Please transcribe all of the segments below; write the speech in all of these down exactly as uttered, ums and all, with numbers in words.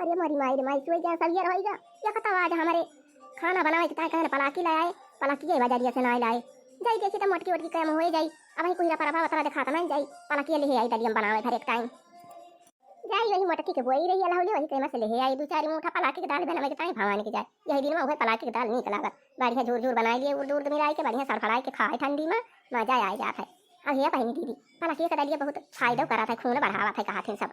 अरे मोरी माई रे माई, सोई गया, सवेर होई गया। या कता आज हमरे खाना बनावे के ताई कहन पलाकी ले आए, पलाकी के बजरिया से नाई लाए। जाई देखी त मोटकी ओटकी काम होई जाई। अबहीं कुहिरा परबा ओतरा देखात नाई जाई, पलाकी लेहे आई दलिया में बनावे भरे के ताई। जाई वही मोटकी के बोई रही अलहुली, वही केमा से लेहे आई दू चार मुठा पलाकी के दाल बनावे के ताई भवानी के जाए। यही दिन में उहे पलाकी के दाल नीक लागत, बढ़िया झूर झूर बनाई लिए, उर्द उर्द मिलाई के बढ़िया सड़फड़ाई के खाए ठंडी में, मजा आई जात है। अब हे बहिनी दीदी, पलाकी के दलिया बहुत फायदा करत है, खून बढ़ावत है, कहत हैं सब।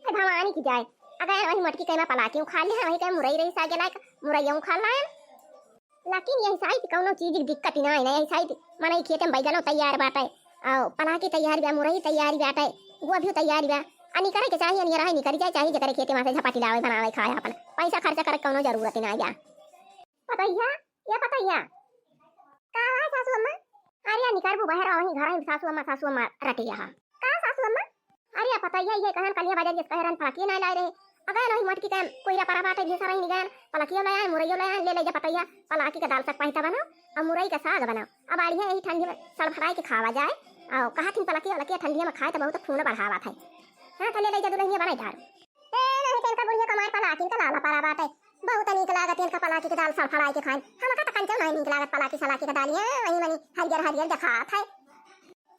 ए भवानी की जाए, अगर वही मोटकी केमा पलाकी उखाड़ ले, वही केमा मुरई रही सागे लायक, मुरैया उखाड़ लाए। लेकिन यही साइड कौनो चीज की दिक्कत ही ना है ना, यही साइड मनई खेते में बैगनो तैयार बाटे, और पलाकी तैयार बा, मुरई तैयार बाटे, गोभी तैयार बा। आ निकरे के चाहिए, नियर है निकरी जाए, चाहिए जेकरे खेते में से झपाटी लावे, बनावे, खाए अपन, पैसा खर्चा करे कौनो जरूरत ही ना बा। पतैया, या पतैया। का है सासू अम्मा? अरे निकरबू बहर, वहीं घर है सासू अम्मा, सासू अम्मा रटिया है। का सासू अम्मा? अरे पतैया, ये कहन कलिया बाजार ये कह रहन पलाकिए ना लाए रहे। अगन वही मोटकी के कोइरा परा बाटे, भेसा रही निगन, पलाकियो ले आए, मुरैयो ले आए, ले ले जा पतैया, पलाकी के दाल सक पहिता बनाओ, और मुरई का साग बनाओ। अब आड़िया यही ठंडी में सड़फड़ाई के खावा जाए। और कहा थिन पलाकिया वलाकिया ठंडिया में खाए तो बहुत खून बढ़ावा था। हाँ, तो ले ले जा दुल्हनिया बनाई दारू। ए, नहीं तो इनका बुढ़िया कमार पलाकिन का लाला परा बाटे। बहुत नीक लागत इनका पलाकी के दाल सड़फड़ाई के खाए। हमका तो कंचो नहीं नीक लागत पलाकी सलाकी के दाल, ये वही मनी हरियर हरियर देखात है।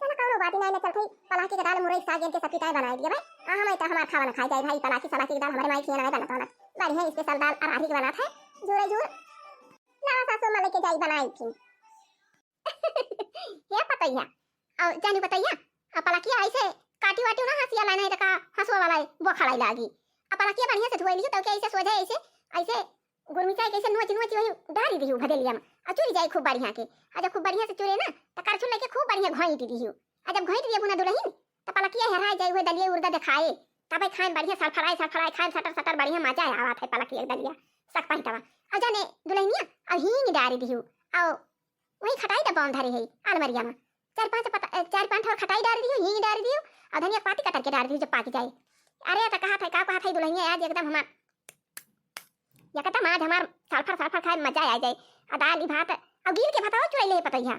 चलो कौनो बात नहीं, मैं चलते पलाकी के दाल मुरई साग इनके सबकी ताई बनाई दिया भाई। आ हम तो हमार खावा ना खाई जाए भाई, पलाकी सलाकी के दाल हमारे माई खिया ना बनत बनत। बढ़िया special दाल अरहरी के बनात है, झूरे झूर। लावा सासू माँ लेके जाई बनाई थी। हे पतैया, और जानी पतैया, आ पलकिया ऐसे काटी वाटी ना हंसिया ला, नहीं तो का हंसुआ वाला है, बोखड़ाई लागी। आ पलकिया बढ़िया से धोई लियो, तो के ऐसे सोझे ऐसे, ऐसे गुरमिचा के ऐसे नोच नोच वही डारी दिहू भदेलिया में, आ चुरी जाई खूब बढ़िया के। आ जब खूब बढ़िया से चुरे ना, तो करछुल लेके खूब बढ़िया घोंट दिहू। आ जब घोंट दिहू ना दुल्हन, तो पलकिया हेराई जाई, हुए दलिया उर्दा देखाए, तबे खाए बढ़िया सड़फड़ाए सड़फड़ाए खाए, सटर सटर बढ़िया मजा आवत है पलकिया के दलिया सक पहितवा। आ जाने दुल्हनिया, आ हींग डारी दिहू, आओ वही खटाई त बांध धरे है अलमरिया में। चार पांच पता, अ, चार पांच ठोर खटाई डार दियो, हींग डार दियो, और धनिया के पाती कतर के डार दियो जब पाक जाए। अरे त कहा था, का कहा था दुल्हनिया, आज एकदम हमार, एकदम आज हमार सल्फर सल्फर खाए मजा आ जाए। आ दाल भात, और गिर के भतवा चुराई ले पतैया।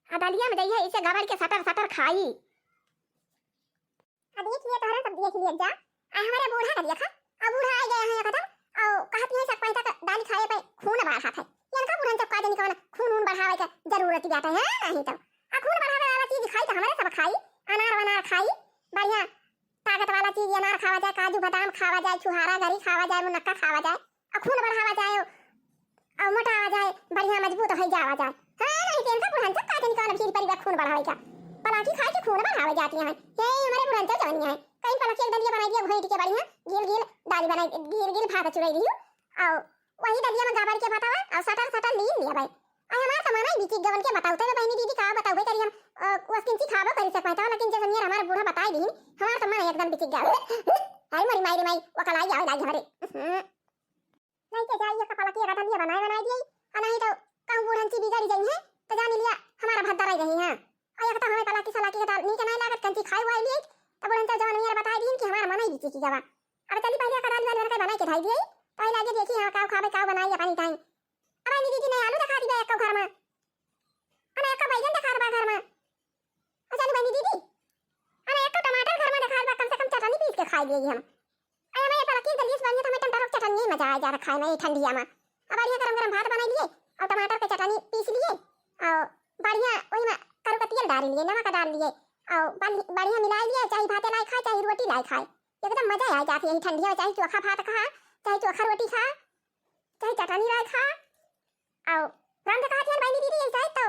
आ दालिया में दइया इसे गबर के सटर सटर खाई। आ देख लिए तोहरा सब देख लिए जा। आ हमारे बूढ़ा का देखा, आ बूढ़ा आ गया है एकदम, और कहत है सब पैसा का दाल खाए पे खून बढ़ा था। इनका बूढ़न सब का जानी कौन खून वून बढ़ावे के जरूरत बाटे है, नहीं तो। आ खून बढ़ावे वाला चीज खाई तो हमारे सब खाई, अनार वनार खाई, बढ़िया ताकत वाला चीज अनार खावा जाए, काजू बादाम खावा जाए, छुहारा गरी खावा जाए, मुनक्का खावा जाए, आ खून बढ़ावा जाए, और मोटा आ जाए, बढ़िया मजबूत हो जावा जाए। हाँ, नहीं तो इनका बुढ़न सब का जानी कौन भीड़ पड़ी बा खून बढ़ावे का। पलाकी खाए के खून बढ़ावे जाती हैं। हे हमारे बुढ़न सब जवनिया है। कहीं पलाकी एक दलिया बनाई दिया घोंट के बढ़िया, गिल गिल दाल बनाई, गिल गिल भात चुराई दियो। और वही दलिया में गाबड़ के बतावा, और सटर सटर लीन लिया भाई। आई हमार तो मना ही बिचिक गवन के बताओ, तो बहनी दीदी का बताओ भाई करी हम, अ, वस किंची खाबो करी सक पाता, लेकिन जब हमार बूढ़ा बताई दीन, हमार तो मन एकदम बिचिक गया। आई मरी माई रे माई, वो कलाई आवे लागी हमारे। हम्म। नहीं के जाइए, कपाला के रटन दिया बनाए बनाए दिए, आ नहीं तो कहूँ बूढ़न ची बिगड़ी जाई है, तो जानी लिया हमारा भद्दा रह रही है। आ एक तो हमें पलाकी सलाकी के दाल नीक नहीं लागत, कंची खाए हुआ लिए, तो बूढ़न चल जवान मेरा बताए दीन कि हमारा मन ही बीची की गवा। अब चली पहले का दाल वाल बनकर बनाए के धाई दिए, तो आई लागे देखी हाँ काव खाबे काव बनाई अपनी ताई। अब आई दीदी ने आलू दिखा दिया एक घर में, अब एक बैगन दिखा दबा घर में। अच्छा नु बहनी दीदी, अब एक टमाटर घर में दिखा दबा, कम से कम चटनी पीस के खाई लिए हम। अरे हमें पलकी दलिया से बढ़िया तो हमें टमाटर की चटनी ही मजा आ जा रहा खाए में ये ठंडिया में। अब बढ़िया गरम गरम भात बना लिए और टमाटर के चटनी पीस लिए और बढ़िया वही में करू का तेल डाल लिए, नमक डाल लिए और बढ़-, बढ़िया मिला लिए, चाहे भाते लाई खाए चाहे रोटी लाई खाए, एकदम मजा आ जाती है ये ठंडिया में। चाहे चोखा भात खा, चाहे चोखा रोटी खा, चाहे चटनी लाई खा। और रंग कहा थी बहनी दीदी ऐसा है तो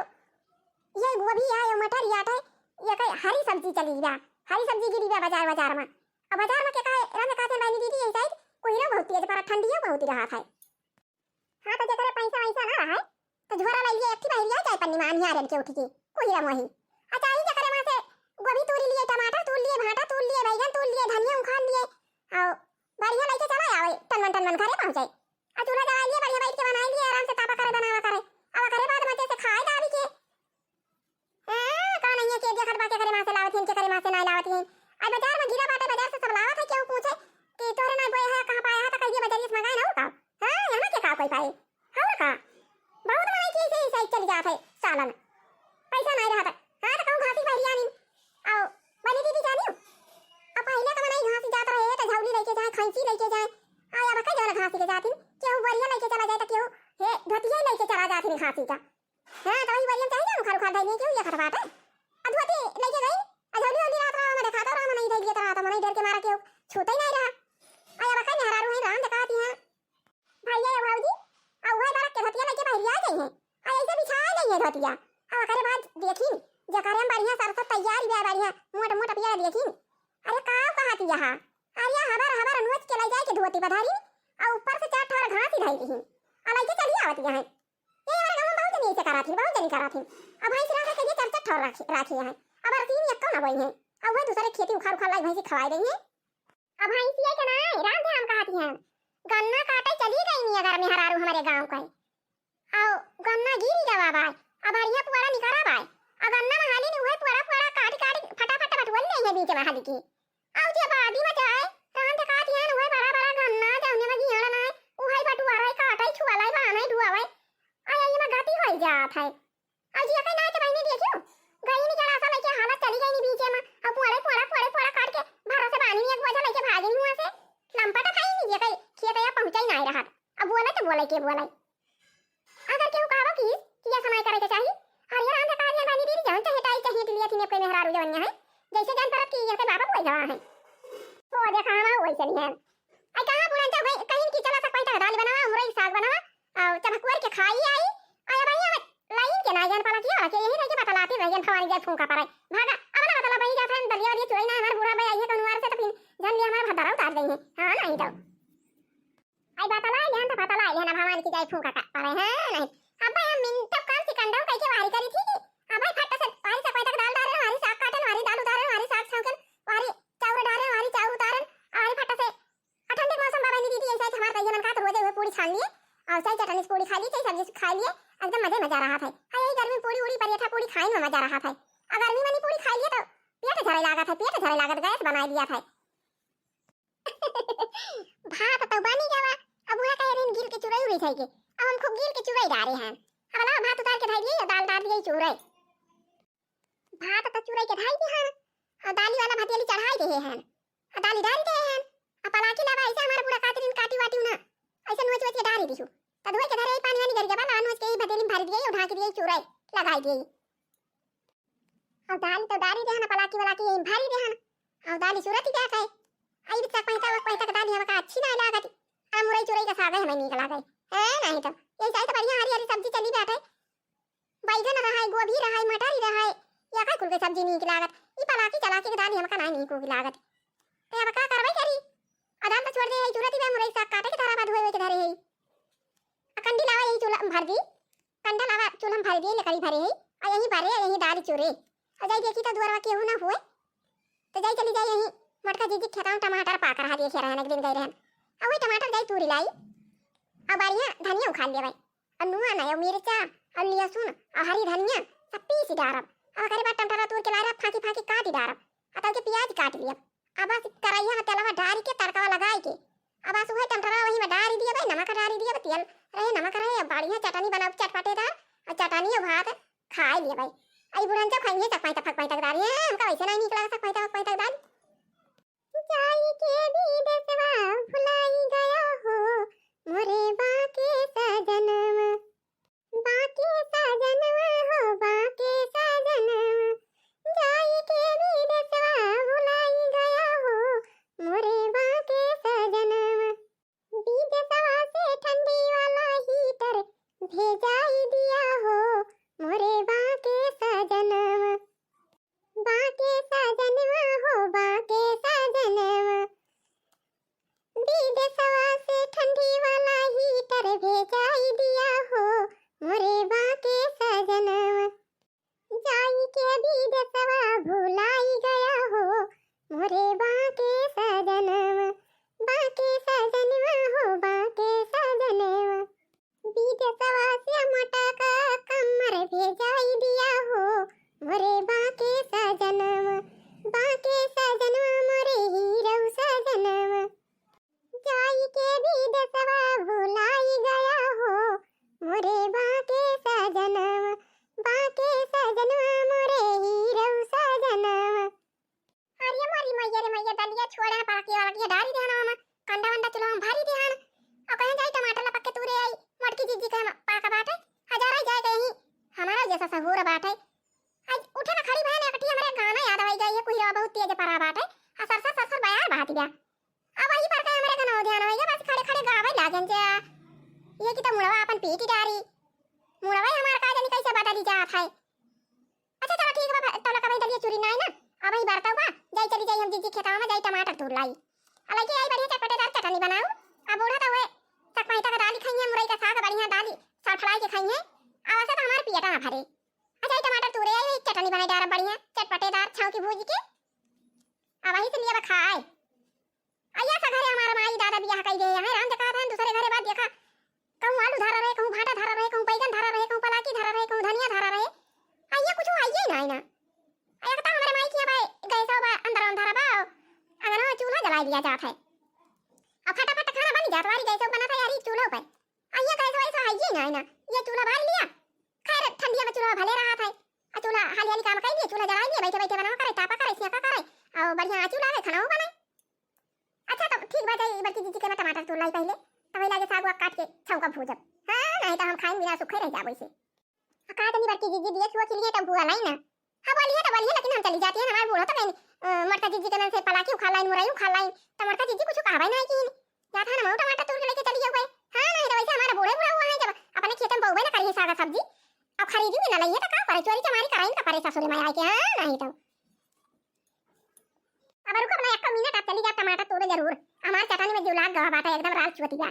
ये गोभी है, ये मटर, ये आटा है, ये कई हरी सब्जी चली बा, हरी सब्जी गिरी बा बाजार बाजार में। अब बाजार में के कहे रंग कहा थी बहनी दीदी ऐसा है, कोहरा बहुत तेज पर ठंडी है बहुत रहा है। हाँ तो जेकरे पैसा वैसा ना रहा है तो झोरा ले लिए, एक ठे बहरिया चाय पन्नी में अनियारन के उठ के कोहरा मोही। अच्छा आई जेकरे वहाँ से गोभी तूरी लिए, टमाटर तूर लिए, भाटा तूर लिए, बैगन तूर लिए, धनिया उखाड़ लिए, और बढ़िया लेके चला आवे, टनमन टनमन घरे पहुँचे। आ चूल्हा जला लिए, बढ़िया बैठ के बनाई लिए, आराम से तापा करे, बनावा करे। अब करे बाद मजे से खाए दाबी के। ए, का नहीं है, के दिया खतबा के करे माँ से लावत हिन, के करे माँ से नहीं लावत हिन। आज बाजार में गिरा बाटे, बाजार से सब लावत है, केहू पूछे कि तोहरे नहीं बोए है, कहाँ पाया है, तो कहिए बाजारिए से मंगाए ना हो का। हाँ, यहाँ के का कोई पाए? और का? बहुत मनई की ऐसे ही साइड चली जात है सालन। पैसा नहीं रहत। हाँ, तो कहूँ घासी बहरिया नहीं। आओ, बनी दीदी जानियो। अब पहले तो मनई घासी जात रहे, तो झौली लेके जाए, भैंसी लइके जाए, आ अब कई जगह घासी के जातिन, केहू बरिया लइके चला जाए त केहू हे धोतिया लइके चला जातिन घासी का। हाँ, त वही बरिया में चाही जाए उखाड़ उखाड़ धइले केहू ये खट बाटे। आ धोती लइके गई, आ झौली झौली रात रहा में देखाता रहा, मनई धइले त रहा त मनई डर के मारा केहू छूते ही नहीं रहा। आ अब कई मेहरारू हैं राम देखाती हैं। भैया या भौजी, आ उहे बड़ा के धोतिया लइके बहरिया गई हैं। आ ऐसे बिछाए गई है धोतिया। आ ओकरे बाद देखी, जकरे में बढ़िया सरसत तैयार बा बढ़िया, मोट मोट पिया देखी। अरे का कहत यहाँ? अरे हबर हबर नोच के लइ जाए के धोती पधारी, आ ऊपर से चार ठोर घास ही धइली ही। आ लइके चली आवत यहाँ। ये हमारे गाँव में बहुत जनी ऐसे करात ही, बहुत जनी करात ही। अब भैंस रख के ये चार चार ठोर राखी, राखी यहाँ। अब अरसीन यक्को ना बोई है। अब वह दूसरे खेती उखाड़ उखाड़ लाई भैंसी खवाई रही है। अब भैंसिया के नाई, राम ध्यान कहत हन। गन्ना काटे चली गई नी अगर मेहरारू हमरे गाँव के। आओ, गन्ना गिरी गवा बाय। अब बढ़िया पुअरा निकरा बाय। अब गन्ना में हाली नी उहे पुअरा, पुअरा काटी, काटी फटाफट बटुअल ले है बीच में हाली की। आओ जी, अब आदि में जाए, राम देखात हन, उहे बड़ा, बड़ा गन्ना, जौने में गियाड़ा नाई, उहे बटुअरा है, काटे, छुअला है, बाने, धुआवे। आ, ये में गति होई जात है। अउर जिया कई नाई के बहिनी देखियो, गई नी जरा सा लइके हालत चली गई नी बीचे में। अब पुअरे, पुअरा, पुअरे, पुअरा काट के भरा से बानी नी एक बोझा लइके भागी नी हुआ से। लंपट खाई नी जिया कई खेत या पहुँचा ही नाई रहत। अब बोले तो बोले के बोले। अगर केहू कहबो की, कि ये समय करे के चाही, अरे राम देखा दिया बानी दीदी जान चाहे ताई चाहे टिलिया थी ने कोई मेहरारू जवनिया है। जैसे जान परत की ये के बाबा कोई गवा है। तो देखा हम वैसे नहीं है। आई कहाँ पुरन जा भाई, कहीं की चला सक पैठा दाल बनावा, मुरई साग बनावा, और चमकुअर के खाई आई, आया भाई हमें लाइन के ना जान पाला किया, के यही रह के बतलाती रह जान भवानी जाए फूंका पड़े। भागा, अब ना बतला भाई जात है, दलिया वाली चुरई ना हमार बूढ़ा भाई आई है कौन वार से तो फिर जान लिया हमार भद्रा उतार देंगे। हाँ, नहीं तो। आई बतला लेन तो बतला लेन भवानी की जाए फूंका का पड़े, हाँ, नहीं। अब भाई हम मिनट कम से कंडम कह के वारी करी थी कि अब भाई फट से वारी से कोई तक दाल डाले, वारी साग काटन, वारी दाल उतारन, वारी साग छौंकन, वारी चाउर डाले, वारी चाउर उतारन, वारी फट से आ ठंडी के मौसम बा बहनी दीदी, ऐसे हमार कहिए मन का तो रोजे हुए पूरी छान लिए और चाहे चटनी से पूरी खा लिए, चाहे सब्जी से खा लिए, एकदम मजे मजा रहा था। आ यही गर्मी में पूरी उड़ी परेठा पूरी खाए में मजा रहा था। आ गर्मी में नी पूरी खा लिए तो पेट झरे लागत है, पेट झरे लागत, गैस बनाई दिया था। भात तो बनी गवा, अब उहे कहे रहीन गिल के चुरई उरई जाएगी, अब हम खूब गिल के चुरई डारे हैं। अब लाओ भात उतार के धर दिए, दाल डार दिए चुरई। भात तो चुरई के धर दिए हैं, और दाली वाला भतेली चढ़ाई दे हैं। आ दाली डारी दे हन, आ पलाकी लावा, ऐसे हमारा पूरा कातरिन काटी वाटी ना, ऐसे नोच नोच के डारी दिहु। त धोई के धरे पानी वानी गरिया बा, नोच के ही भदेली में भर दिए, ढाकी दिए, चूरा लगाई दिए। आ दाली तो डारी दे हन, पलाकी वलाकी यही भरी दे हन, आ दाली चूरा ती क्या कहे, आई बिच्चा पहिता वक पहिता के दाली हमका अच्छी ना लागत, आ मुरई चुरई का साग हमें नीक लागे, है नहीं तो यही चाहे तो बढ़िया हरी हरी सब्जी चली बैठे, बैगन रहै, गोभी रहै, मटर रहै, या का कुल के सब्जी नीक लागत। ई पलाकी चलाकी के दाल हमका नाहीं नीक उक लागत। ते अब का करबै करी? आ दाल तो छोड़ दे, यही चूल्हा तिबा मुरई साग काटे के धरा बा, धोए के धरे है। आ कंडी लावा यही चूल्हा में भर दी, कंडा लावा चूल्हा में भर दी, लकड़ी भरे है, आ यही भरे, यही दाल चूरे। आ जाई देखी तो दुआरवा केहू ना हुए, तो जाई चली जाई यही मोटका जीजी खेता में टमाटर पाक रहा, देखे रहन, एक दिन गई रहन। आ वही टमाटर जाई तूरी लाई, आ बढ़िया धनिया उखाड़ लेबै। और नुआ ना, और मिर्चा, और लहसुन, और हरी धनिया, सब पीस डारब। अब ओकरे बाद टमाटर तूर के लारब, फांकी फांकी काट डारब। आ तब के प्याज काट लियब। अब बस करैया में तेलवा डारी के, तड़कवा लगाई के, अब बस उहे टमाटर वही में डारी दियब, नमक डारी दियब, तेल रहे, नमक रहे, अब बढ़िया चटनी बनाब चटपटेदार, और चटनी और भात खाए लियब। आई बुढ़न जब खाएंगे, चक पाई तक, फक पाई तक डारी, हैं, हमका वैसे नहीं निकला, चक पाई तक, फक पाई तक डारी। जाई के विदेशवा भुलाई गया हो मोरे बाके सजनवा, बाके सजनवा हो बाके सजनवा। जाई के विदेशवा भुलाई गया हो मोरे बाके सजनवा। विदेशवा से ठंडी वाला हीटर भेजाई दिया हो मोरे बाके सजनवा। बाके सजनवा हो बाके सजनवा। अब वही पर का हमरे कनो ध्यान होइगा, बस खड़े खड़े गावे लागन जा। ये कि तो मुड़वा अपन पीटी डारी। मुड़वा ही हमार का जानी कैसे बदली जात है। अच्छा चलो ठीक बा, तब लगा भाई दलिया चूरी नाई ना। अब वही बरतवा, जाई चली जाई हम जीजी खेतवा में, जाई टमाटर तूर लाई। अब लइके आई बढ़िया चटपटेदार चटनी बनाऊ। अब बूढ़ा तो हुए, चकमाइता का दाली खाइए, मुरई का साग बढ़िया दाली, सड़फड़ाई के खाइए। अब ऐसे तो हमार पियटा ना भरे। अच्छा, ई टमाटर तूरे आई, चटनी बनाई डारा बढ़िया, चटपटेदार, छौंकी भूज के। अब वही से लिया बा खाए। अइया सा घरे हमार माई दादा बियाह कई गए हैं, राम देखा था दूसरे घरे बात देखा, कहूँ आलू धरा रहे, कहूँ भाटा धरा रहे, कहूँ बैगन धरा रहे, कहूँ पलाकी धरा रहे, कहूँ धनिया धरा रहे। अइया कुछ आइए ना, ना। अइया कहता हमारे माई की भाई गैस बा, अंदर अंधारा बा, अंगनवा चूल्हा जला लिया जात है। अब फटाफट खाना बन जात, वारी गैस बना था यारी चूल्हा पे। अइया गैस वैस आइए ना, ना। ये चूल्हा बाल लिया, खैर, ठंडिया में चूल्हा भले रहा था। आ चूल्हा हाली हाली काम कर लिए, चूल्हा जला लिए, बैठे बैठे बनाओ करे, तापा करे, सेंका करे, और बढ़िया आँचू लागे, खाना वो बने। अच्छा, तो ठीक बा, जाई बड़की जीजी के मैं टमाटर तूर लाई पहले, तब लागे साग वाग काट के छौंका भूजब। हाँ, नहीं तो हम खाई बिना सूखे रह जाबो इसे। आ का तनी बड़की जीजी दिए छुआ के लिए तब बुआ लाई ना। हाँ, बोलिए तो बोलिए, लेकिन हम चली जाती है, हमारे बूढ़ो तो कहीं, अ, मरता जीजी के नाम से पलाकी उखा लाई, मुरई उखा लाई, तो मरता जीजी कुछ कहबे नहीं की। या था ना, मऊ टमाटर तूर के लेके चली जाऊ भाई। हाँ, नहीं तो वैसे हमारे बूढ़े बुढ़ा हुआ है, जब अपने खेत में बोबे ना करिए साग सब्जी, अब खरीदी में ना लइए तो का करे, चोरी चमारी कराइन का परे ससुरे में आए के। हाँ, नहीं तो अब रुको अपना एक मिनट, आप चली जा टमाटर तूरे जरूर। हमार चटनी में जुलाब गवा बाटा एकदम राल चुअतिया।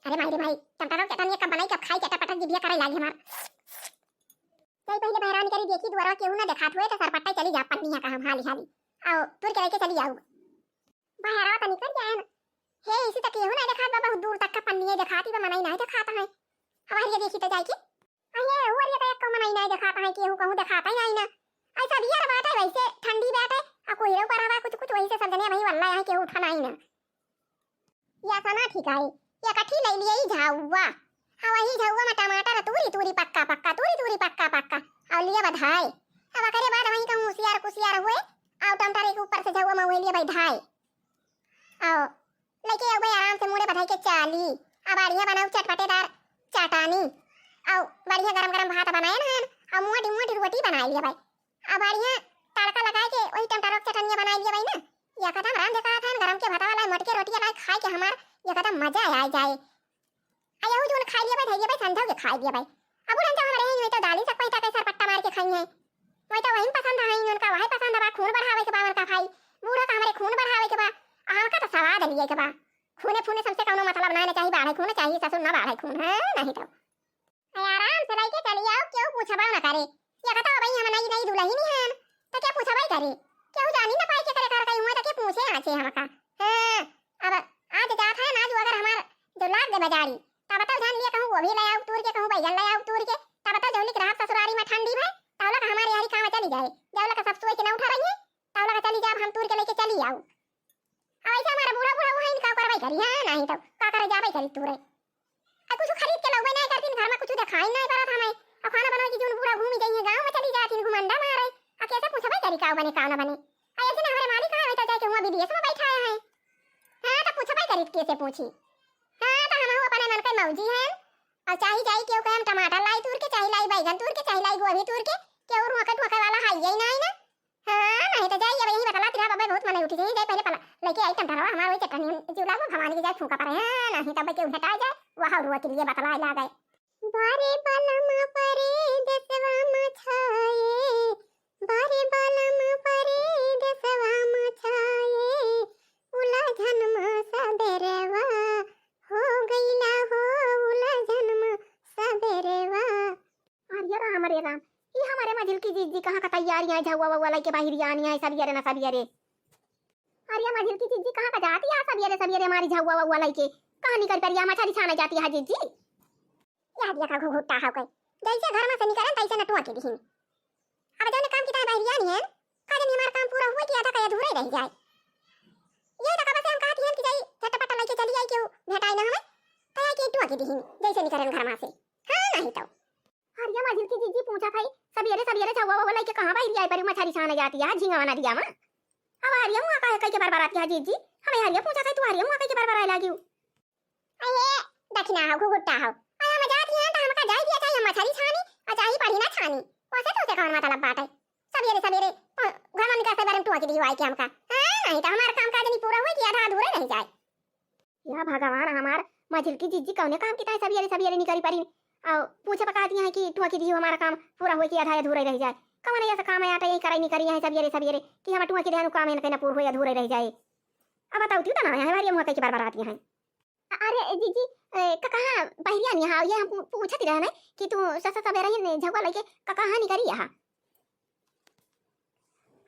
अरे माई रे माई, टमाटर चटनी कब बनाई, कब खाई, चटपटा जिभिया करे लागी हमार। जाई पहले बहरान करी देखी दुआरा केहू ना देखात हुए तो सरपट्टा चली जा पन्निया का हम हाली हाली। आओ, तूर के लेके चली जाऊ। बहरवा तो निकल जाए ना। हे, इसी तक केहू ना देखात बा, बहुत दूर तक का पन्निया देखाती बा, मनई नहीं देखाता है। अब हरिया देखी तो जाए की। अये, हुआ रे, तो एको मनई नाई देखात है, केहू कहूँ देखात है आई ना। ऐसा बियर बाटे, वैसे ठंडी बाटे, आ कोई रे ऊपर हवा कुछ कुछ, वही से सब जने वही वल्ला यहाँ केहू उठा नाई ना। या सना ठीक है, या कठी ले लिए ई झाउआ। आ वही झाउआ में टमाटर तूरी तूरी पक्का पक्का, तूरी तूरी पक्का पक्का। और लिए बधाए। अब करे बाद वहीं कहूँ उसियार कुसियार हुए, और टमाटर एक ऊपर से झाउआ में हुए लिए बधाए। आओ, लेके आओ भाई, आराम से मुड़े बधाई के चाली। आ बढ़िया बनाऊ चटपटेदार चटानी। आओ, बढ़िया गरम गरम भात बनाए ना हन, आ मोटी मोटी रोटी बनाए लिया भाई। आ बढ़िया तड़का लगाए के वही टमाटर के चटनिया बनाए लिया भाई ना। या कदम राम देखा था गरम के भाता वाला मोटके रोटी लाई खाए के हमार या कदम मजा आ जाए। आ यहू जौन खाई लिया भाई, धइले भाई, संझा के खाई लिया भाई। अब उड़न जब हमरे हैं, वही तो दाली सब पैसा कैसे पट्टा मार के खाई हैं। वही तो वही पसंद है, उनका वही पसंद बा, खून बढ़ावे के बा उनका भाई। बूढ़ा का हमरे खून बढ़ावे के बा, आ हमका तो सवाद लिए के बा। खूने फूने सबसे कौनो मतलब ना, ना चाहिए बाढ़े खून, चाहिए ससुर ना बाढ़े खून, है नहीं तो। अरे आराम से लेके चली आओ, क्यों पूछबा ना करे। ये कहता भाई हम नई नई दुल्हन ही हैं, तो क्या पूछबा ही करे? क्यों जानी ना पाए के करे घर का हुआ, तो क्या पूछे आछे हमका? हाँ, अब आज जात है ना जो अगर हमार जो लाग दे बाजारी, तब तो जान लिया कहूँ गोभी ले आऊ तूर के, कहूँ बैगन ले आऊ तूर के, तब तो जौली के रहब ससुरारी में ठंडी में, तब लग हमारे यारी काम चली जाए, जब लग सब सोच के ना उठा रही है, तब लग चली जाब हम तूर के लेके चली आऊ। अब ऐसे हमारा बूढ़ा बूढ़ा हुआ इनका करवाई करी, हाँ, नहीं तो का करे जाबे करी तूरे। आ कुछ खरीद के लउबे नहीं करतीन, घर में कुछ देखाई नहीं पड़त हमें। अब खाना बनावे की जौन बूढ़ा घूमी जाइए गाँव में चली जातीन घुमंडा मारे। आ कैसे पूछबे करी का बने का ना बने। आ ऐसे ना हमारे मालिक आए तो जाके हुआ विदेश में बैठा है। हाँ, तो पूछबे करी, कैसे पूछी? हाँ, तो हम अपने मन के मौजी हैं। और चाहे जाई केहू के हम टमाटर लाई तूर के, चाहे लाई बैगन तूर के, चाहे लाई गोभी तूर के, केहू रोके टोके वाला है ही नहीं ना। हाँ, नहीं तो जाई, अब यही बतला तिरा बाबा बहुत मने उठी जाई, जाई पहले पला लेके आई टमाटर हमार वही चटनी चूल्हा में भवानी के जाए फूंका पड़े। हाँ, नहीं तब केहू हटा जाए, वह रुआ के लिए बतला ला गए। बारे बलम परे देसवा मछाए, बारे बलम परे देसवा मछाए, उलझन मा सबेरवा हो गइला हो, उलझन मा सबेरवा। अरे राम, अरे राम, ई हमारे मझिल की जीजी कहाँ का तैयारियाँ झाउआ वाउआ लइके बाहिर आनी है सबियरे ना सबियरे। अरे मझिल की जीजी कहाँ का जाती है सबियरे सबियरे हमारी झाउआ वाउआ लइके? कहाँ निकल परिया मछरी छाने जाती है जीजी? यह देखा घुघुट्टा हो गए, जैसे घर में से निकलन तैसे नटुआ के दिहिन। अब जौन काम की तरह बाहिर आनी है, का जनी हमार काम पूरा हुए कि आधा का अधूरा ही रह जाए। ये तो कब से हम कहती हैं कि जाई झटपट लइके चली आई, केहू भेटाई ना हमें, तो आई के टुआ के दिहिन जैसे निकलन घर में से। हाँ, नहीं तो। अरे मझिल की जीजी पूछा था, सबियरे सबियरे झाउआ वाउआ लइके कहाँ बाहिर आई पर मछरी छाने जाती है झिंगवा नदिया में? अब हरिया मुआ काहे कह के बरबराती है जीजी? हमें हरिया पूछा था, तू हरिया मुआ कह के बरबराए लागी। अये, दखिना हो, घुघुट्टा हो। अये, हम जात ही हैं, तो हमका जाई दिया, चाहे हम मछरी छानी, और चाहे पढ़ी ना छानी। वैसे तो उसे कौन मतलब बात है? सवेरे, सवेरे, प-, घर में निकल से बारे में टुआ के दिवाई के हमका। हाँ, नहीं तो हमारा काम काज नहीं पूरा हुआ कि आधा अधूरा रह जाए। या भगवान हमार, मझिलकी जिज्जी कौने काम की ताई सबियरे सबियरे निकरी परी। अउ पूछे पका दिया है कि टुआ की दियो हमारा काम पूरा होए कि आधा अधूरा ही रह जाए। कौन ऐसा काम है आटा यही कराई निकरी है सबियरे सबियरे कि हम टुआ की देहनु काम है ना पूरा होए अधूरा ही रह जाए। अब बताओ तू तो ना है हमारी मुँह की बार बार आती हैं। अरे जिज्जी, ए, क-, कहाँ बहरिया नहीं हाँ, ये हम पू-, पूछत रहे ना कि तू ससा सवेरे ही ने झगवा लेके क-, कहाँ निकरी यहाँ?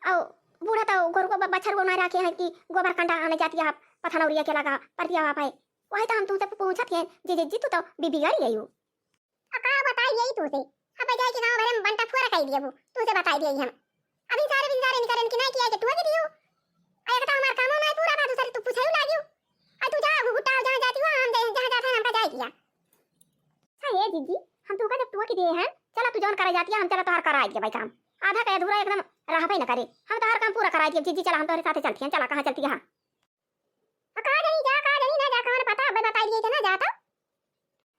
अउ बूढ़ा तो गोरू को ब-, बछर वो ना रखे हैं कि गोबर कंडा आने जाती है, पथनौरिया के लगा परतिया वहाँ पे। वही तो हम तुमसे पूछत हैं, जी, जी, जी, तू तो बि-, बिगड़ गई हो। आ का बताई यही तुमसे? अब जाए के गाँव भरे में बंटा फोरा कह दिया वो, तुमसे बताई दिया हम। अभी सारे बिंदारे निकरन की नहीं किया कि टुआ के दियो। आ एक तो हमार कामो नहीं पूरा बा, दूसरे तू पूछे लागियो। आ तू जा, गुट्टा जहाँ जाती हो, हम जाए, जहाँ जाते हैं, हमका जाए किया। हाँ, ये जिज्जी, हम तुमका जब टुआ के दिए हैं, चला तू जौन करे जाती है, हम चला तोहार कराए दिया भाई काम। आधा का अधूरा एकदम रहबे न करे। हम तोहार काम पूरा कराए दिया, जिज्जी चला, हम तोहरे साथे चलती हैं, चला, कहाँ चलती है? आ का जानी जा, का जानी ना जा, कौन पता, अबे बताई दिए थे ना जा तो।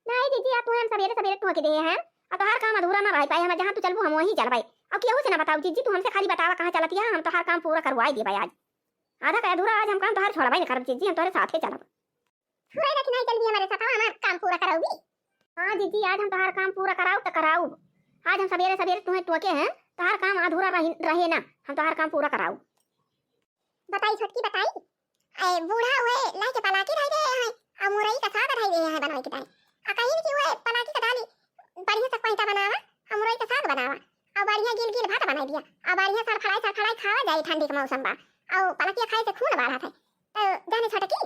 नहीं जिज्जी, अब तू हम सवेरे सवेरे टुआ के दिए हैं, अब तोहार काम अधूरा ना रह पाए, हम जहाँ तू चलबू, हम वहीं चलबे। अब केहू से ना बताऊ जिज्जी, तू हमसे खाली बतावा कहाँ चलती है, हम तोहार काम पूरा करवाई देबे आज। आधा का अधूरा आज हम काम तोहार छोड़बे न करब जिज्जी, हम तोहरे साथे चलब। सुरई रखी नहीं चलबी हमारे साथ, हमार काम पूरा कराउबी। हाँ जिज्जी, आज हम तोहार काम पूरा कराउब त कराउब। आज हम सवेरे सवेरे तुम्हें टोके हैं, तोहार काम अधूरा रही, रहे ना, हम तोहार काम पूरा कराउब। बताई छोटकी बताई, ए बूढ़ा हुए लाई के पलाकी धई गए हैं, आ मुरई का साग धई गए हैं बनवाई के ताई। आ कहीं कि हुए पलाकी का दाली बढ़िया से कोइता बनावा, आ मुरई का साग बनावा, आ बढ़िया गिल गिल भात बनाई दिया, आ बढ़िया सड़फड़ाई सड़फड़ाई खावा जाई ठंडी के मौसम बा, आ पलाकी खाए से खून बढ़त है। तो जाने छोटकी,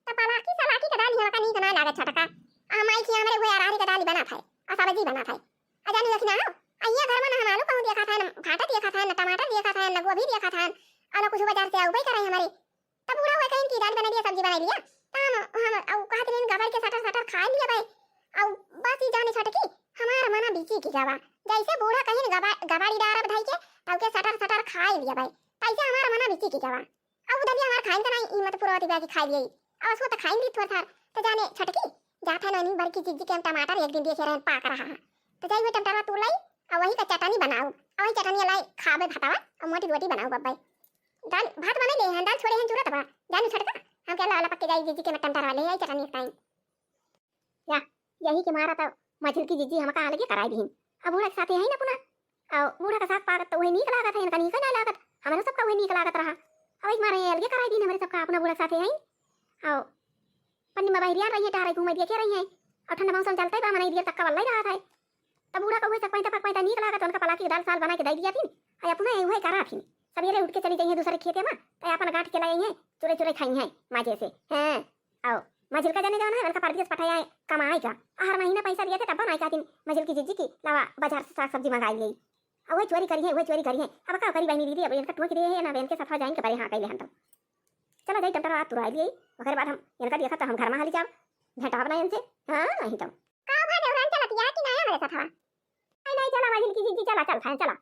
त पलाकी सलाकी के दाल हमका नीक ना लागत छोटका। आ माई के हमरे उहे अरहरी के दाल बनात है, आ सब्जी बनात है। आ जानी देखी ना हो, आ ये घर में ना हम आलू कहूँ देखा था, ना भाटा देखा था, ना टमाटर देखा था, ना गोभी देखा था, आ ना कुछ बाजार से आउबे करे हमरे। तब बूढ़ा हुए कहीं की दाल बना दिया, सब्जी बना लिया, त हम, हम, अउ कहत रही गबाड़ के सटर सटर खा लिया भाई। अउ बस ई जाने छोटकी, हमार मना बिची की गवा। जैसे बूढ़ा कहीं गबा-, गबाड़ी डारब धई के, तब के सटर सटर खा लिया भाई। तैसे हमार मना बिची की गवा। अब उधर हमार खाइन त नहीं, ई मत पुरवती बा कि खाई लिया। अब असो त खाइन ली थोड़ थार। त जाने छोटकी, जात है ननी बड़की जिज्जी के हम टमाटर एक दिन देखे रहे पाक रहा है। त जाई वो टमाटरवा तोड़ लाई, आ वही का चटनी बनाऊ, आ वही चटनी लाई खाबे भातवा, आ मोटी रोटी बनाऊ बब्बे। दाल भात बने ले हैं, दाल छोड़े हैं जरूरत बा। जाने छोटका, हम क्या लाला पक्के जाई जिज्जी के मैं टमाटरवा ले आई चटनी खाई। या, यही के मारा त मझिलकी जिज्जी हमका अलगे कराई दीन। अब बूढ़ा के साथे है ना पुना, अउ बूढ़ा के साथ पागत त उहे नीक लागत है, इनका नीक ना लागत, हमरे सबका उहे नीक लागत रहा। अब एक मारे अलगे कराई दीन हमरे सबका अपना बूढ़ा के साथे है। अउ पन्नी में बहरिया रही है, टहरे घूमे देखे रही है, अउ ठंडा मौसम चलते बा, मनई देर तक का वल्ला ही रहत है। तब बूढ़ा का उहे सक पैंता पक पैंता नीक लागत, उनका पलाकी के दाल साल बना के दे दिया थी, अउ अपना उहे करा थी। सवेरे उठ के चली जाइए दूसरे खेते में, त अपन गांठ के लाई है, चुरे चुरे खाई है मजे से। हाँ। अउ मझिलका जाने जाना है, उनका परदेस पठाया है कमाई का। हर महीना पैसा दिया थे, तब ना चाहती मझिलकी जिज्जी की लावा बाजार से साग सब्जी मंगाई ले। अउ वही चोरी करी है, वही चोरी करी है। अब का करी बहनी दीदी, अब इनका टोक दे है ना, बहन के साथ जाएंगे बड़े हाँ कैले हम तो। चला जाई टमाटर तुराई लिए, ओकरे बाद हम इनका देखा तो हम घर में हाली जाब, भेंटाब ना इनसे। हाँ, नहीं तो। का भा देवरान चलत या कि ना हमरे साथ हवा? नहीं, नहीं, चला मझिलकी जिज्जी, चला, चल खाए, चला।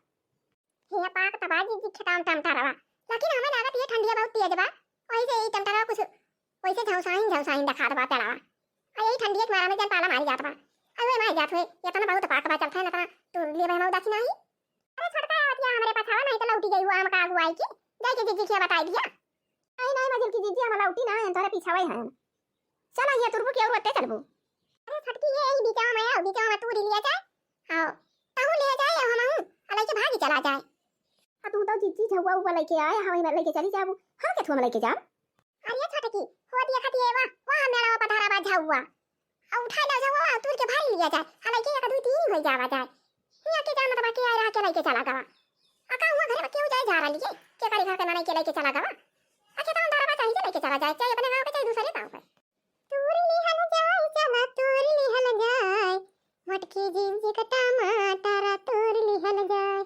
हे पाक तबा जिज्जी खेताम टमाटर रवा, लेकिन हमें लागत ये ठंडिया बहुत तेज बा, वही से यही टमाटर कुछ वैसे झौसाइन झौसाइन देखात बा पेड़ावा। आ यही ठंडिया के मारा में जन पाला मारी जात बा। अरे मारी जात हुए, इतना बहुत पाक बा चलत है ना, इतना तू लिए भाई मऊ दासी नाही। अरे छोटका आवतिया हमरे पाछावा, नहीं तो लौटी गई हुआ हमका आगू आई की, जाई के जिज्जी के बताई दिया। नहीं, नहीं, मझिलकी जिज्जी हम लौटी ना, हम तोरे पीछावा ही हैं। चला ये तुरबू की और वत्ते चलबू। अरे छोटकी ये यही बीचावा में आओ, बीचावा में तू लिया जाए। आओ, तहू ले जाए, हम हूँ, अलई के भागी चला जाए। आ तू तो जिज्जी झउआ उआ लइके आए, हवाई में लइके चली जाबू, हम के थुआ में लइके जाब? अरे छोटकी, हो दिया खतिए वा, वा मेरा वा पधारा बा झउआ। आ उठाई ला झउआ, तूर के भारी लिया जाए, आ लइके एक दुई तीन होई जावा जाए। हिया के जान त बाकी आए रहा के लइके चला गवा। आ का हुआ घरे में केहू जाए जा रहा लिए, के करी घर के ना लइके लइके चला गवा। आ के तहन डरवा चाही के लइके चला जाए, चाहे अपने गाँव के चाहे दूसरे गाँव के। तूर लिहल जाए, चला तूर लिहल जाए, मोटकी जिंजी का टमाटर तूर लिहल जाए।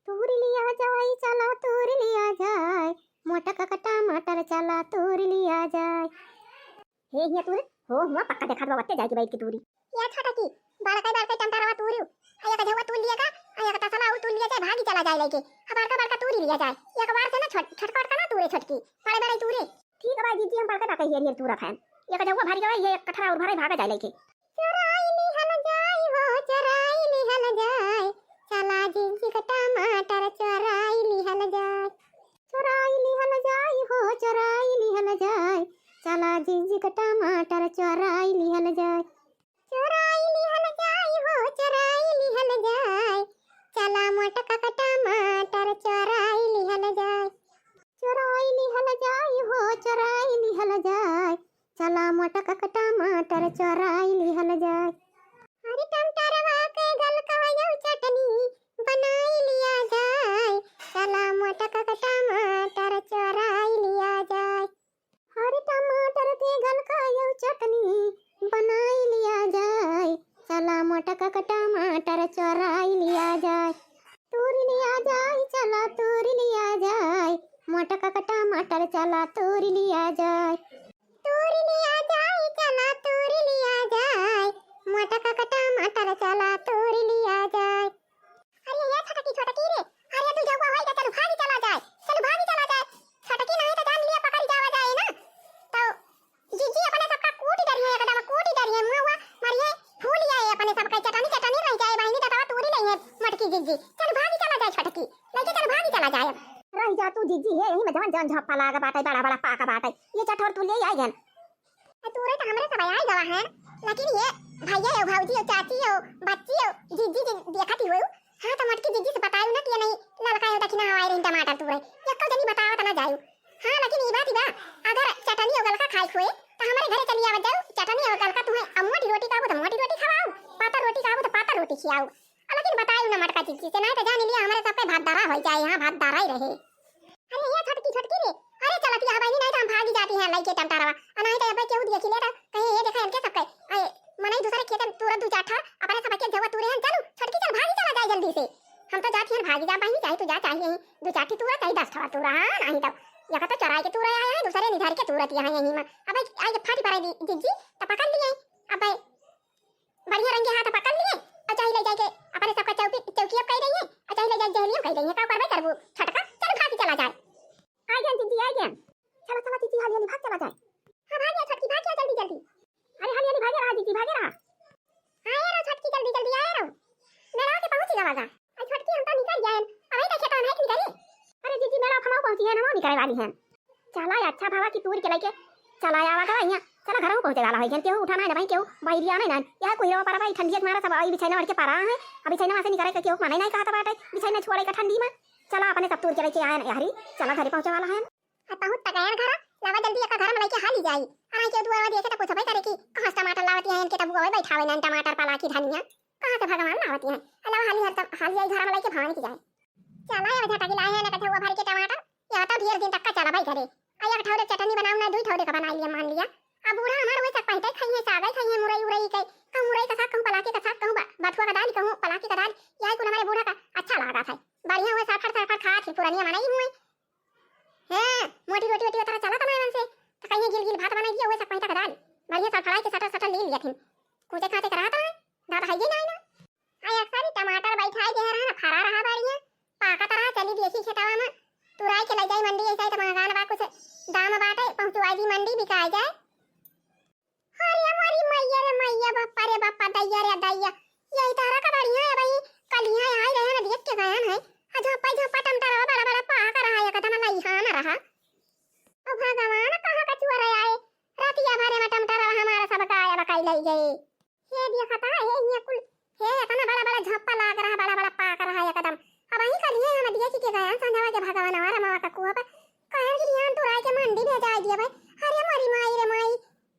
तूर लिया जाए, चला तूर लिया जाए, मोटका का टमाटर चला तूर लिया जाए। हे हिया तूर, हो हुआ पक्का देखात बा, वत्ते जाए के बैठ के तूरी। या छोटा की, बड़का बड़का टमाटरवा तूरी, आ एक झउआ तूर लिया का, आ एक तसला और तूर लिया जाए, भागी चला जाए लइके। आ बड़का बड़का तूरी लिया जाए, एक बार से ना छोट, छोटका बड़का ना तूरे छोटकी, बड़े बड़े तूरे। ठीक बा जिज्जी, हम बड़का बड़का हियर हियर तूरा फैन। एक झउआ भारी गवा, ये एक कठरा और भरे भागा जाए लइके। चोराई लिहल जाई हो, चोराई लिहल जाए, चला जिंजी का टमाटर चोराई लिहल जाए। चोराई लिहल जाई हो, चोराई लिहल जाए। चला जीजी का टमाटर चोराई लिहल जाए। चोराई लिहल जाए हो, चोराई लिहल जाए। चला मोटका का टमाटर चोराई लिहल जाए। चोराई लिहल जाए हो, चोराई लिहल जाए। चला मोटका का टमाटर चोराई लिहल जाए। अरे टमाटरवा के गलका हो चटनी बनाई लिया जाए। चला मोटका का टमाटर चोराई लिया जाए। अरे टमाटर के गलका हो चटनी बनाई लिया जाए। चला मोटका का टमाटर चोराई लिया जाए। तूरी लिया जाए, चला तूरी लिया जाए। मोटका का टमाटर चला तूरी लिया जाए। तूरी लिया जाए, चला तूरी लिया जाए। मोटका का टमाटर चला तूरी लिया जाए। अरे ये छोटकी, छोटकी रे, अरे तू जौआ होई के चल भागी चला जाए, चल भागी चला जाए। छोटकी नहीं तो जान लिया पकड़ जावा जाए ना। तो जीजी अपने सबका कूटी डरिए, एकदम कूटी डरिए, मुँह हुआ मारिए फूल जाए, अपने सबका चटनी चटनी रह जाए, बहिनी दतवा तूरी लइहे मोटकी जीजी। चल भागी चला जाए छोटकी, लइके चल भागी चला जाए। रह जा तू जीजी, हे यही में जवन जवन झप्पा लाग बाटे, बड़ा बड़ा पाक बाटे, ये चटोर तू ले आई गन। ए, तूरे तो हमरे सब आई गवा है, लेकिन ये भैया हो, भौजी हो, चाची हो, बच्ची हो, जीजी जी देखत ही हो, हाँ तो मोटकी जीजी से बतायू ना कि ये नहीं ललका हो दखिना हवाई रही टमाटर तूरे, यक्को जनी बतावत ना जायू। हाँ लेकिन ई बात बा, अगर चटनी हो गलका खाए खोए तो हमारे घरे चली आवत जाऊ, चटनी हो गलका तुम्हें अब मोटी रोटी खाबू तो मोटी रोटी खवाऊ, पातर रोटी खाबू तो पातर रोटी खियाऊ। आ लेकिन बतायू ना मोटका जीजी से, नहीं तो जान लिया हमारे सबके भात दारा हो जाए, यहाँ भात दारा ही रहे। अरे ये छोटकी, छोटकी रे, अरे चलत यहाँ बहनी, नहीं तो हम भागी जाती हैं लइके टमटरवा। आ नहीं तो अब केहू देखी ले तो कहीं ये देखा इनके सबके, अरे मनई दूसरे खेते में तुरंत दू चार ठा अपने सबके जौआ तुरे हैं। चलू छोटकी चल भागी चला जाए जल्दी से। हम तो जाती हैं भागी जा बहनी, चाहे तू जा चाहे यहीं दू चार ठी तुरा चाहे दस ठा तुरा, हाँ नहीं तो या तो चराई के तुरा आया है, दूसरे निधार के तुरत यहाँ यहीं में। अब आई फाटी पड़ेगी जिज्जी तो पकड़ लिए। अब बढ़िया रंगे हाथ पकड़ लिए और चाहे ले जाके अपने सबका चौकी, चौकी अब कह रही है और चाहे ले जाके जहलियम कह रही है। का करबे करबू छोटका, चल भाग चला जाए। आ गया जीजी, आ गया। चला चला जीजी, हाली हाली भाग चला जाए। हाँ भाग गया छोटकी, भाग गया जल्दी जल्दी। अरे हाली हाली भागे रहा जीजी, भागे रहा। हाँ ये रो छोटकी जल्दी जल्दी आए रो। मेरा के पहुँच गवा गा। अरे छोटकी हम तो निकल गए, अब तो खेतवा नहीं निकली। अरे जीजी मेरा फमाऊ पहुँची है ना, वो निकले वाली है। चला, अच्छा भवा कि तूर के लइके चला आवा का यहाँ। चला, घरहू पहुँचे वाला होई गन, केहू उठा नहीं ना भाई, केहू बैरिया नहीं ना। यह कोई रवा पर भाई ठंडिया के मारा सब आई बिछैना ओढ़ के परा है। अब बिछैना से निकले के केहू माने नहीं कहत बाटे, बिछैना छोड़े का ठंडी में। चला, अपने सब तूर के लइके आए ना यारी, चला घरे पहुँचे वाला है। अब पहुँच तक आए घर, लावा जल्दी एक घर में लइके हाली जाई। अरे के दुआ देखे तो पूछबे करे कि कहाँ से टमाटर लावती है इनके, तब वो बैठावे ना टमाटर पला की धनिया। कहाँ से भगवान लावती है? अलावा हाली हर तब हाली आई घर में लइके भवानी की जाए। चला, ये झटकी लाए हैं ना कठौआ भर के टमाटर, या तो ढेर दिन तक का चला भाई घरे। आ एक ठौरे चटनी बनाऊ ना, दुई ठौरे का बना लिया, मान लिया। अब बूढ़ा हमार वही सब पहिते खाई है, सागई खाई है, मुरई उरई के, कहूँ मुरई का साग, कहूँ पलाकी का साग, कहूँ ब-, बथुआ का दाल, कहूँ पलाकी का दाल, यही कुल हमारे बूढ़ा का अच्छा लागत है। बढ़िया हुए साफर साफर खात ही पुरनिया मनई हुए। हाँ, मोटी रोटी ओटी उतारा चला तमाए मन से, तो कहीं गिल गिल भात बनाई दिया, वही सब पहिता का दाल, बढ़िया सड़फड़ाई के सटर सटर ले लिया थिन। कूचे खाते का रहता है, दादा है ये ना, ना। आई अक्सर ही टमाटर बैठाई दे रहा ना, फरा रहा बढ़िया, पाकत रहा, चली देखी खेतवा में, तुराई के ले जाई मंडी, ऐसा ही तो महंगान बा, कुछ दाम बाटे, पहुँचवाई दी मंडी, बिकाई जाए। अरे मोरी मैया रे मैया, बापा रे बापा, दैया रे दैया, यही तारा का बढ़िया है भाई, कल यहाँ आई रहे ना, देख के गया है, आ झप्पा झप्पा टमटरवा बड़ा बड़ा पाक रहा है, एकदम लइहान रहा। ओ भगवान, कहाँ का चुअर आए, रतिया भरे में टमटरवा हमारा सब गायब कई लई गए। हे देखता है, हे हियाँ कुल, हे इतना बड़ा बड़ा झप्पा लाग रहा, बड़ा बड़ा पाक रहा एकदम। अब वहीं करिए हम देखी के गया संझवा के भगवान हमारा मावा का कुआ पर। कहन कि हियाँ तुराई के मंडी भेजाई दिया भाई। अरे मोरी माई रे माई,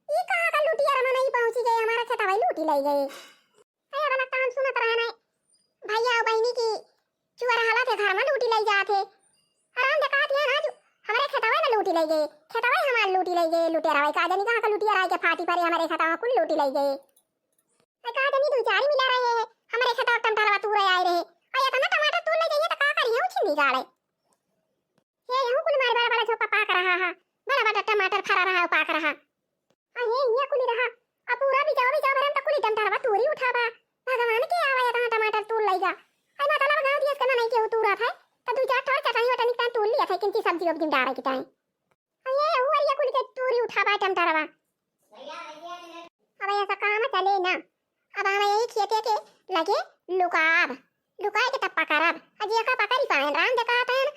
ई कहाँ का लुटिया रे मनई पहुँची गए, हमारा खेतवा लूटी लई गए। अरे वाला काम सुनत रहे ना, भैया और बहिनी की चुअर हालत है, घर में लूटी लई जात है। आराम देखात है ना, जो हमरे खेतवा में लूटी लई गए, खेतवा हमार लूटी लई गए, लुटेरा भाई का जानी कहाँ का लुटिया रहा के फाटी परे, हमारे खेतवा कुल लूटी लई गए। अरे का जानी दू चार मिला रहे हैं, हमारे खेतवा टमाटर तूरे आए रहे। अरे इतना टमाटर तूर ले जाइए तो का करिए, उछिंदी गाड़े। हे यहू कुल मारे बड़ा बड़ा झोपा पाक रहा है, बड़ा बड़ा टमाटर फरा रहा है, पाक रहा। अरे ये कुल रहा, अब पूरा बिचावा बिचावा भरम तो कुल टमाटरवा तूरी उठावा। भगवान के आवा इतना टमाटर तूर लइगा। आई मतलब गाँव दियस के ना नहीं केहू तूरत है, तो दू चार ठो चटनी वटनी के तूर लिया था, किंची सब्जी उब्जी में डारे के टाइम। अरे वो ये कुल के तूरी उठावा टमाटरवा। अब ऐसा काम चले ना। अब हम यही खेते के लगे लुकाब, लुकाए के तब पकड़ब। अजी का पकड़ी पाएन, राम देखा पाएन।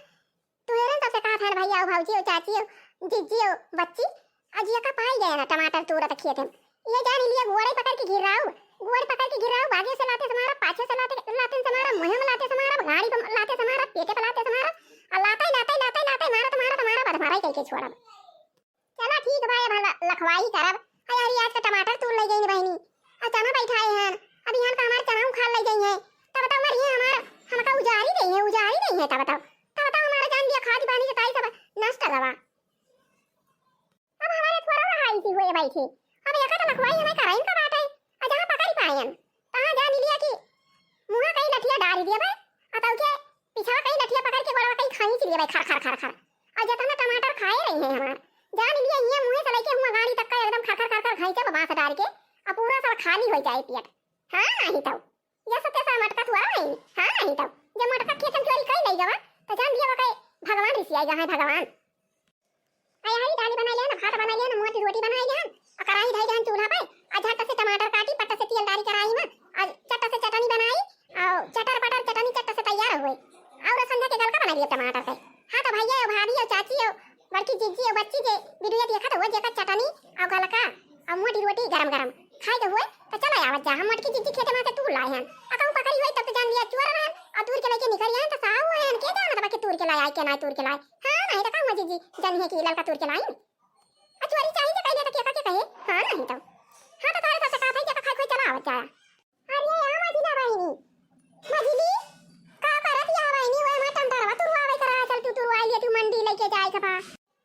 तू एरन सबसे कहा था भैया, भौजी, चाची, जिज्जी, बच्ची, अजी का पाई ना टमाटर तूरत खेत में। ये जान लिया, गोड़े पकड़ के गिराऊ, गोड़े पकड़ के गिराऊ, बागे से लाते से मारा, पाछे से लाते, लाते से मारा, मुँहे में लाते से मारा, गाड़ी पे लाते से मारा, पेटे पे लाते से मारा, और लाते, लाते, लाते, लाते मारा, तो मारा, तो मारा, बस मारा ही कह के छोड़ब। चला ठीक बा, अब हम लखवाई करब। अरे यार, आज का टमाटर तूर ले गई बहिनी, और चना बैठाए हन, अब यहाँ का हमार चना उखाड़ ले गई है, तब बताओ हमार, ये हमार, हमका उजारी गई है, उजारी गई है, तब बताओ, तब बताओ हमारा जान लिया खाद पानी से ताई सब नष्ट रवा। अब हमारे थोड़ा रहा इसी हुए बैठी। अब एका तो लखवाई हमें कराइन का बात है। आ जहाँ पकड़ पायन, तहाँ जान लिया कि मुँहा कहीं लठिया डाल दिया भाई। आ तब के पीछवा कहीं लठिया पकड़ के गोड़वा कहीं खाई चलिए भाई, खर, खर, खर, खर। और जितना टमाटर खाए रही हैं हमार, जान लिया ये मुँहे से लेके हुआ गाड़ी तक का एकदम खर, खर, खर, खर खाई जब बाँस डाल के, और पूरा सब खाली हो जाए पेट। हाँ, नहीं तो। जैसे तैसा मटका थुआ है। हाँ, नहीं तो। जब मटका खेतन चोरी कर ले गवा, तो जान लिया वके भगवान रिसिया गया है, भगवान। आई हरी दाल बनाई लेन, भात बनाई लेन, मोटी रोटी बनाई लेन, आ कढ़ाई धई लेन चूल्हा पे, आ झट से टमाटर काटी, पट से तेल डारी कढ़ाई में, आ चट से चटनी बनाई, आ चटर पटर चटनी चट से तैयार हुए। और संझा के गलका बनाई लिए टमाटर के। हाँ तो भैया, भाभी, चाची, बड़की जीजी, बच्ची जे वीडियो देखत हुए, जेकर चटनी और गलका और मोटी रोटी गरम गरम खाए के हुए, तो चला आवत जा। हम मोटकी जीजी खेते में से तूर लाए हैं। आ कहूँ पकड़ी हुई तब तो जान लिया चोर रहन, और तूर के लेके निकल आए तो साहू हैं, के जानत बा कि तूर के लाए आए, के ना तूर के लाए। हाँ, नहीं तो कहूँ जीजी जानी है कि ललका तूर के लाई। आ चोरी चाही तो कह दे तो के का के कहे? हाँ, नहीं तो। हाँ, तो तारे साथ कहा था कि खाए कोई चला आवत जाया। अरे, आ मझिला बहिनी, मझिली, का करत या बहिनी? ओए, हमार टमाटरवा तुरवावे करा, चल तू तुरवाई ले, तू मंडी लेके जाए के बा।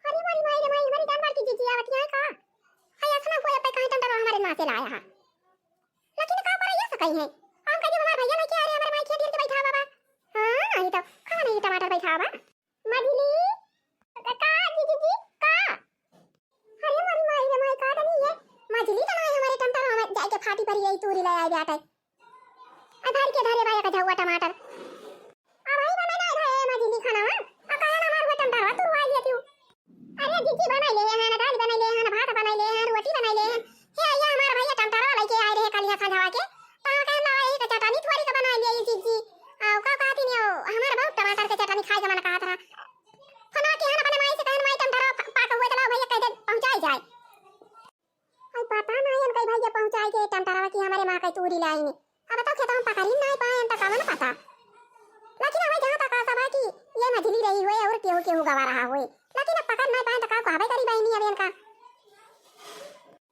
अरे, मोरी माई रे माई, हमारी जानवर की जीजी आवत यहाँ का? हाय, असना कोई पे कहीं टमाटरवा हमारे माँ से लाया है। लेकिन का करे ये सकई है? हम कभी हमारे भैया लेके आ रहे, हमारे माई खेत के बैठा बाबा। हाँ, नहीं तो, कहाँ नहीं टमाटर बैठा बा? मझिली, का, का, जीजी जी, का? अरे मोरी माई रे माई, का दनी ये? मझिली तो नाई हमारे टमाटर, हम जाए के फाटी पर यही तूरी ले आए बाटे। आ धर के धरे बा एक झउआ टमाटर। आ भाई बने ना धरे मझिली खाना, आ काहे ना हमार हुआ टमाटर, तू हुआ ये तू। अरे जीजी बनाई ले हैं, दाल बनाई ले हैं, भात बनाई ले हैं, रोटी बनाई ले हैं। हे, ये हमार भैया टमाटर लेके आए रहे कल यहाँ संझवा के। तो हम कहन लावा यही के चटनी थोड़ी का बना लिए ये जीजी। आ, का कहती नहीं हो, हमारे बहुत टमाटर के चटनी खाए के मन कहत रहा। फोनवा किहन अपने माई से, कहन, "माई, टमाटरवा प-, पाक हुए, चला भैया कह दे पहुँचाई जाए।" अब पता नहीं हम कई भैया पहुँचाए के टमाटरवा कि हमारे माँ कई तूरी लाई ने। अब तो खेतवा में पकड़ी नहीं पाए, हम तो कवन पता। लेकिन हमें जहाँ तक आशा बा कि ये मझिली रही हुए और केहू केहू गवा रहा हुए, लेकिन अब पकड़ नहीं पाए तो का कहबे करी बहिनी अब इनका।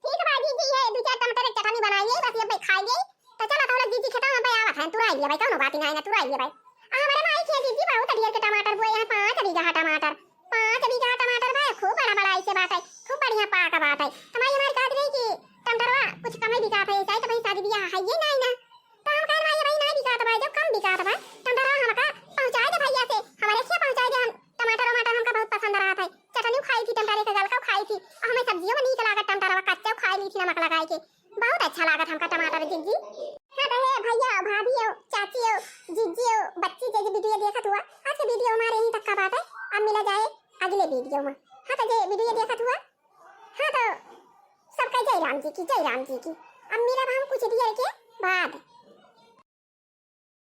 ठीक बा जीजी, ये दो चार टमाटर के चटनी बनाइए, बस ये खाइए। तो चला थोड़ा जीजी खेतवा में बे आवत है, तुराई लिया भाई, कौनो बात नहीं है ना, तुराई लिया भाई। आ हमारे माई के जीजी बहुत ढेर के टमाटर बोए हैं, पाँच बीघा टमाटर, पाँच बीघा टमाटर भाई, खूब बड़ा बड़ा ऐसे बात है, खूब बढ़िया पाक बात है। तो माई हमारी कहत रही कि टमाटरवा कुछ कम ही बिकात है, ऐसा ही तो भाई शादी ब्याह है ये नहीं ना। तो हम कहे माई भाई नहीं बिकात भाई, जब कम बिकात भाई टमाटरवा हमका पहुँचाए दे भैया से, हमारे से पहुँचाए दे, हम टमाटर वमाटर हमका बहुत पसंद रहत है। चटनी खाई थी टमाटर के गलका खाई थी, और हमें सब्जियों में नीक लागत टमाटरवा कच्चा खाई ली थी नमक लगाई के। बहुत अच्छा लागत हमका टमाटर जीजी। हाँ तो हे भैया, भाभी हो, चाची हो, जीजी हो, बच्ची जे वीडियो देखत हुआ, आज के वीडियो हमारे यहीं तक का बात है। अब मिला जाए अगले वीडियो में। हाँ तो जे वीडियो देखत हुआ, हाँ तो सबका जय राम जी की, जय राम जी की। अब मिलब हम कुछ देर के बाद।